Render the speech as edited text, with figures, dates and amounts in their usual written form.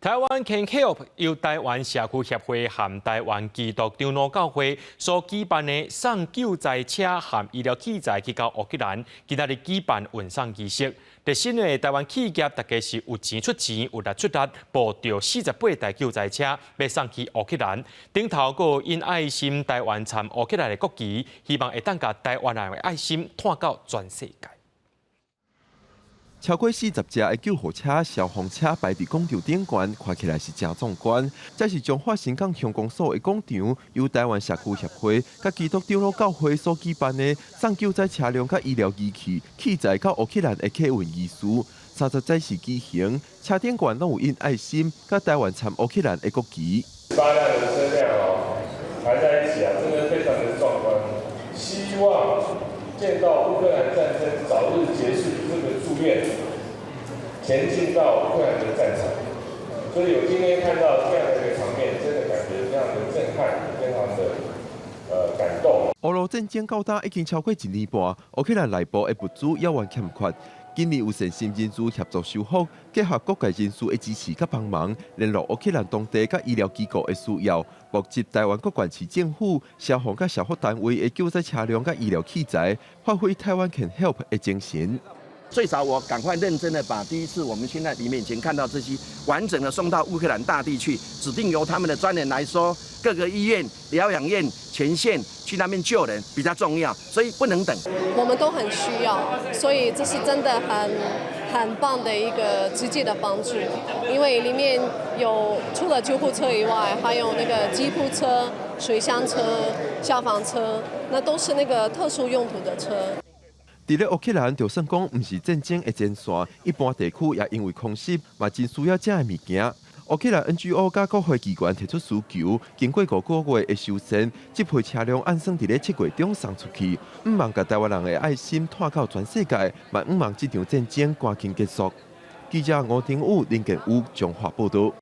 Taiwan Can Help 由台灣社區協會和台灣基督長老教會所舉辦的送救災車和醫療器材去到烏克蘭，今仔日舉辦運送儀式。熱心的台灣企業，大家是有錢出錢，有力出力，募著48台救災車，欲送去烏克蘭。頂頭閣印愛心台灣參烏克蘭的國旗，希望會當共台灣人的愛心湠到全世界。超過40隻的救護車、消防車排佇廣場頂懸，看起來是誠壯觀。這是彰化新港鄉公所的廣場，由台灣社區協會佮基督長老教會所舉辦的送救災車輛佮醫療儀器器材到烏克蘭的客運儀式。30載時舉行，車頂懸攏有印愛心佮台灣參烏克蘭的國旗。8輛的車輛哦，排在一起啊，真的非常的壯觀。希望見到烏克蘭戰爭早日結束這個祝願，前進到烏克蘭的戰場。所以我今天看到這樣的一個場面，真的感覺非常的震撼，非常的感動。俄烏戰爭到今已經超過一年半，烏克蘭內部的物資猶原欠缺。今年有善心人士協助修復，結合各界人士的支持佮幫忙，聯絡烏克蘭當地佮醫療機構的需要，募集台灣各縣市政府、消防佮社福單位的救災車輛佮醫療器材，發揮 Taiwan Can Help 的精神。最少我趕快認真的把第一次我們現在你面前看到這些完整的送到烏克蘭大地去，指定由他們的專人來說，各個醫院、療養院前線去那邊救人比較重要，所以不能等。我們都很需要，所以這是真的很棒的一個直接的幫助，因為裡面有除了救護車以外，還有那個吉普車、水箱車、消防車，那都是那個特殊用途的車。佇咧烏克蘭，就算講毋是戰爭的前線，一般地區也因為空襲，嘛真需要這的物件。烏克蘭 NGO 佮國會議員提出需求，經過5個月的修繕，這批車輛按算佇咧7月中送出去，向望共台灣人的愛心湠到全世界，嘛向望這場戰爭趕緊結束。記者吳廷武、林建武彰化報導。